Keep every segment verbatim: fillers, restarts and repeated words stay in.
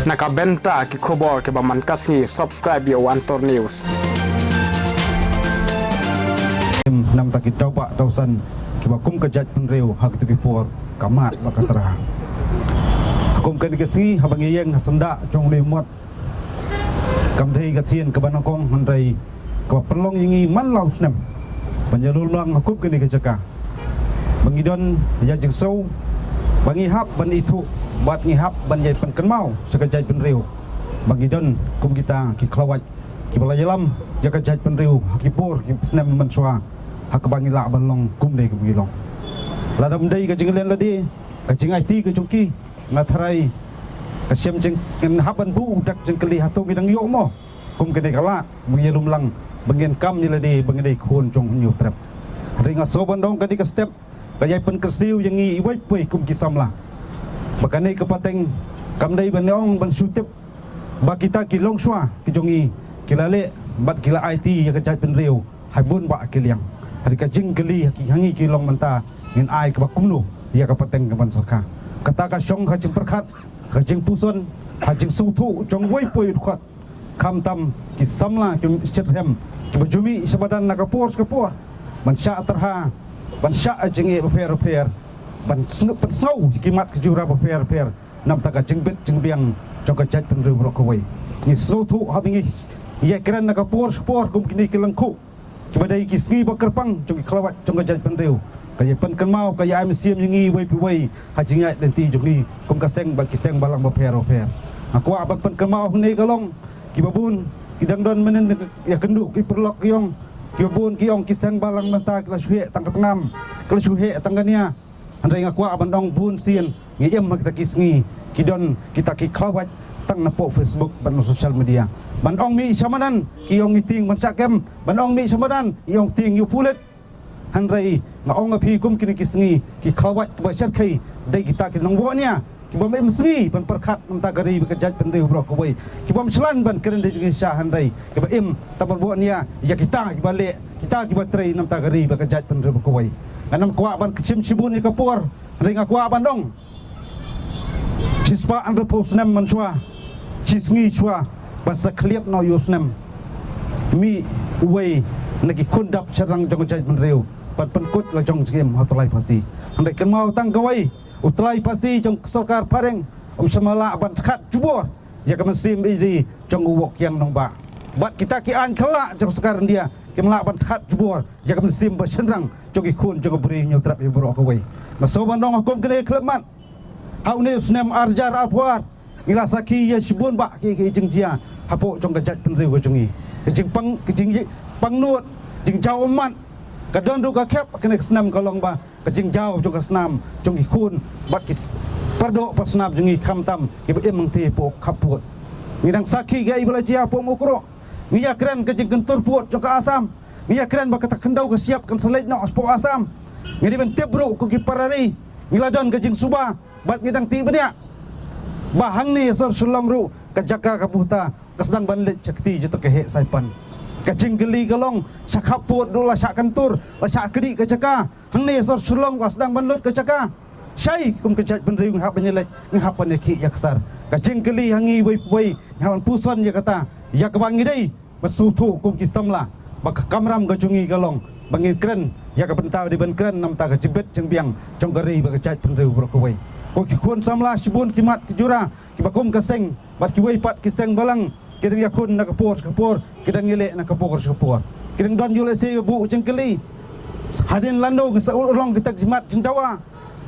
Na ka bynta ki khubor kiba man ka sngi, subscribe ïa u Antor News. Namta ki dawbah dawsan kiba kum ka jaitbynriew ha kito ki por ka mad bad ka tyrha. Ha kum kane ka sngi haba ngi ïeng ha syndah jong une u mot, kam dei ka sien kaba nyngkong hynrei kaba pynlong ïa ngi man la u snem ban ïalum lang ha kum kane ka jaka, ba ngi don ïa jingsngew, ba ngi hap ban ithuh bad ngi hap ban ïai pynkynmaw sha ka jaitbynriew ba ngi don kum kita ki khlawait kiba la ïalam ïa ka jaitbynriew ha ki por ki snem mynshuwa, ha kaba ngi lah ban long kumne kaba ngi long. Lada ym dei ka jinglen lade, ka jingaiti ka jong ki, nga tharai ka shem jing, ngan hap ban buh dak jingkylli, hato ngi dang ïoh mo kum kane ka lad ba ngi ïalum lang, ba ngin kam ïa lade ba ngi dei khun jong u Hynñiewtrep? Hynrei nga sngew ban ong kane ka step ka ïai pynkyrsiew ïa ngi iwei pa iwei kum ki samla, ba kane ka pateng kam dei ban ong ban shu tip ba kita ki longshuwa ki jong ngi ki la leh bad ki la aiti ïa ka jaitbynriew ha bun bah ki liang. Hynrei ka jingkylli ha ki, ha ngi ki long mynta, ngin ai kaba kumno ïa ka pateng kaban sa kha? Kata ka shong ha jingpyrkhat, ha jingpuson, ha jingsngewthuh jong uwei pa uwei u dkhot, khamtam ki samla ki shitrhem kiba ju mih sha madan na ka por sha ka por ban shah tyrha, ban shah jingeh bapher bapher, ban sngew, ban sngew ki mat ki jura bapher bapher namta ka jingbit jingbiang jong ka jaitbynriew baroh kawei. Ngi sngewthuh haba ngi ïakren na ka por sha ka por kum kine ki lyngkhuh kiba dei ki sngi ba kyrpang jong ki khlawait jong ka jaitbynriew, ka ïai pynkynmaw, ka ïai ai mynsiem ïa ngi iwei pa iwei ha jingïaid lynti jong ngi kum ka seng bad ki seng bhalang bapher bapher. Nga kwah ban pynkynmaw hangne ka long kiba bun ki dang don mynnin ïakynduh ki paralok ki ong, kiba bun ki ong ki seng bhalang mynta ki la shu heh tang ka tngam, ki la shu heh tang ka nia. Hynrei nga kwah ban ong bun sien ngi im ha kita ki sngi ki don kita ki khlawait tang napoh Facebook bad na social media ban ong mih sha madan ki ong ngi tieng ban shah kem, ban ong mih sha madan ki ong tieng ïa u pulit. Hynrei nga ong ïa phi kum kine ki sngi ki khlawait kiba shyrkhei dei kita ki nongwah nia kiba ym im sngi ban pyrkhat namta ka ri bad ka jaitbynriew baroh kawei, kiba ym shlan ban kren da jingshisha hynrei kiba im tang ban wah nia ïa kita kiba leh, kita kiba trei namta ka ri bad ka jaitbynriew baroh kawei. Ngan ym kwah ban kynshim shibun ïa ka por, hynrei nga kwah ban ong, shispah hynriewphew snem mynshuwa, shi sngi shuwa ban sa khlieh noh ïa u snem, mih uwei na ki khun dap shynrang jong ka jaitbynriew ban pynkut la jong jingim ha u tyllai phasi. Hynrei kynmaw tang kawei, u tyllai phasi jong ka sorkar phareng um shym la lah ban khat jubor ïa ka mynsiem ïeid jong u Woh Kiang Nangbah. Bad kita ki aiñ khlak jong ka sorkar India kim lah ban khat jubor ïa ka mynsiem ba shynrang jong ki khun jong ka Bri Hynñiewtrep hi baroh kawei. Nga sngew ban ong ha kum kane ka khyllipmat, ha une u snem ar hajar arphew ar ngi la sakhi ïa shibun bah ki, ki jingjia hapoh jong ka jaitbynriew ka jong ngi. Ka jingpang, ka jingpangnud, jingjaw ummat, ka don ruh ka khep. Kane ka snem ka long ba ka jingjaw jong ka snam jong ki khun bad ki s-, pardoh parsnam jong ngi khamtam kiba im hangtei hapoh khappud. Ngi dang sakhi kaei ba la jia hapoh Mukroh. Ngi ïakren ka jingkyntur pud jong ka Assam. Ngi ïakren ba kata ka khyndew ka shyiap kan sa leit noh shapoh Assam. Ngi dei ban tip ruh ko ki para ri, ngi la don ka jingsuba bad ngi dang tip bniah ba hangne ha sor Shillong ruh ka jaka ka buhta ka sdang ban leit sha kti jong ka heh Saipan. Ka jingkylli ka long, sha khappud ruh la shah kyntur, la shah kdih ka jaka. Hangne ha sor Shillong la sdang ban lut ka jaka. Shai kum ka jaitbynriew ngi hap ban ïaleit, ngi hap ban ïakhih ïaksar. Ka jingkylli ha ngi iwei pa iwei, ngi hap ban puson ïa kata, ïa kaba ngi dei ban sngewthuh kum ki samla ba ka kamram ka jong ngi ka long ba ngin kren ïa ka bynta ba dei ban kren namta ka jingbit jingbiang jong ka ri bad ka jaitbynriew baroh kawei. Ko ki khun samla, shibun ki mat ki jura kiba kum ka seng bad kiwei pat ki seng bhalang ki dang ïakhun na ka por sha ka por, ki dang ïaleh na ka por sha ka por. Ki dang don ïa u lehse ba buh jingkylli, hadien lano ngin sa urlong kita ki mat jingdawa?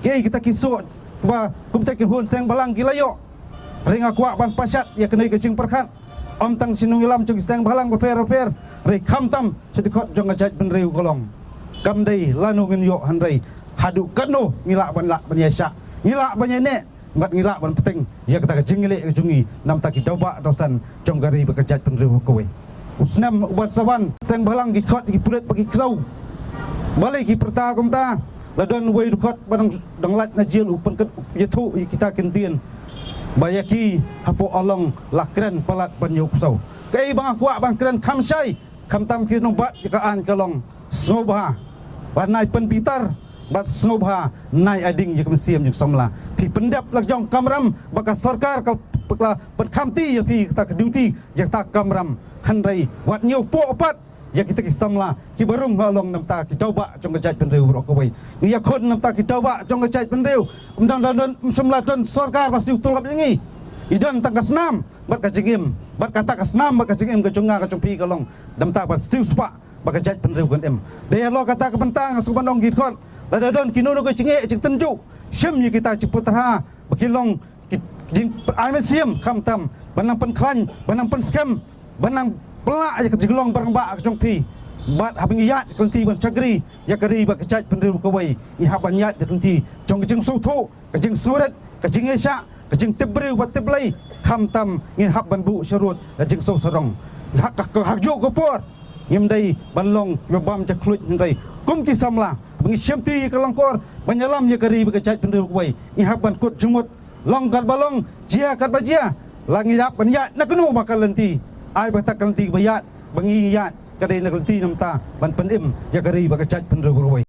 Kiei kita ki soh ba kumta ki khun seng bhalang ki la ïoh? Hynrei nga kwah ban pashat ïa kane ka jingpyrkhat, ym tang sha ki nongïalam jong ki seng bhalang bapher bapher, hynrei khamtam sha ki dkhot jong ka jaitbynriew ka long, kam dei lano ngin ïoh hynrei haduh katno ngi lah ban, lah ban ïaishah, ngi lah ban ïaineh, bad ngi lah ban bteng ïa kata ka jingïaleh ka jong ngi namta ki dawbah dawsan jong ka ri bad ka jaitbynriew kawei. U snem uban sa wan, seng bhalang ki khot ïa ki pulit ba ki ksew. Balei ki pyrta kumta? La don uwei u dkhot ba dang, dang lait na jel u pynkyndit, u ïathuh ïa kita ki ktien ba ïa ki hapoh Along la kren palat ban ïa u ksew. Kaei ba nga kwah ban kren kham shai, khamtam ki nongbat ïa ka aiñ ka long, sngewbha, ba nai pynbitar Bad sngewbha nai ading ïa ka mynsiem jong samla. Phi pyndep la jong kamram ba ka sorkar ka, ka la pynkhamti ïa phi kata ka duty, ïa kata kamram. Hynrei wat ñiew poh pat ïa kita ki samla kiba rung halong namta ki dawbah jong ka jaitbynriew baroh kawei. Ngi ïakhun namta ki dawbah jong ka jaitbynriew. Ym don, don, don, ym shym la don sorkar ba siew tulop ïa ngi. I don tang ka snam bad ka jingim, bad kata ka snam bad ka jingim ka jong nga ka jong phi ka long namta ban siew spah ba ka jaitbynriew kan im. Dei halor kata ka bynta nga sngewbha ban ong ki dkhot, lada don kino kino ki jingeh jingtynjuh, shim ïa kita jingpynthra ba ki long ki jing ai mynsiem, khamtam ban nang pynkhlaiñ, ban nang pynskhem, ban nang pynlah ïa ka jinglong barangbah ka jong phi. Bad haba ngi ïaid ka lynti ban shakri ïa ka ri bad ka jaitbynriew kawei, ngi hap ban ïaid ka lynti jong ka jingsngewthuh, ka jingsngewrit, ka jingïaishah, ka jingtip briew bad tip Blei, khamtam ngin hap ban buh sharud ka jingsngewsarong. Ha ka, ka, ha kajuh ka por ngim dei ban long kiba bam jakhluit, hynrei kum ki samla ba ngi shimti ïa ka longkor ban ïalam ïa ka ri bad ka jaitbynriew kawei, ngi hap ban kut jingmut, long katba long, jia katba jia. La ngi hap ban ïaid na kano ba ka lynti, ai ba kata ka lynti ba ïaid ba ngi ïaid ka dei na ka lynti namta ban pynim ïa ka ri bad ka jaitbynriew kawei.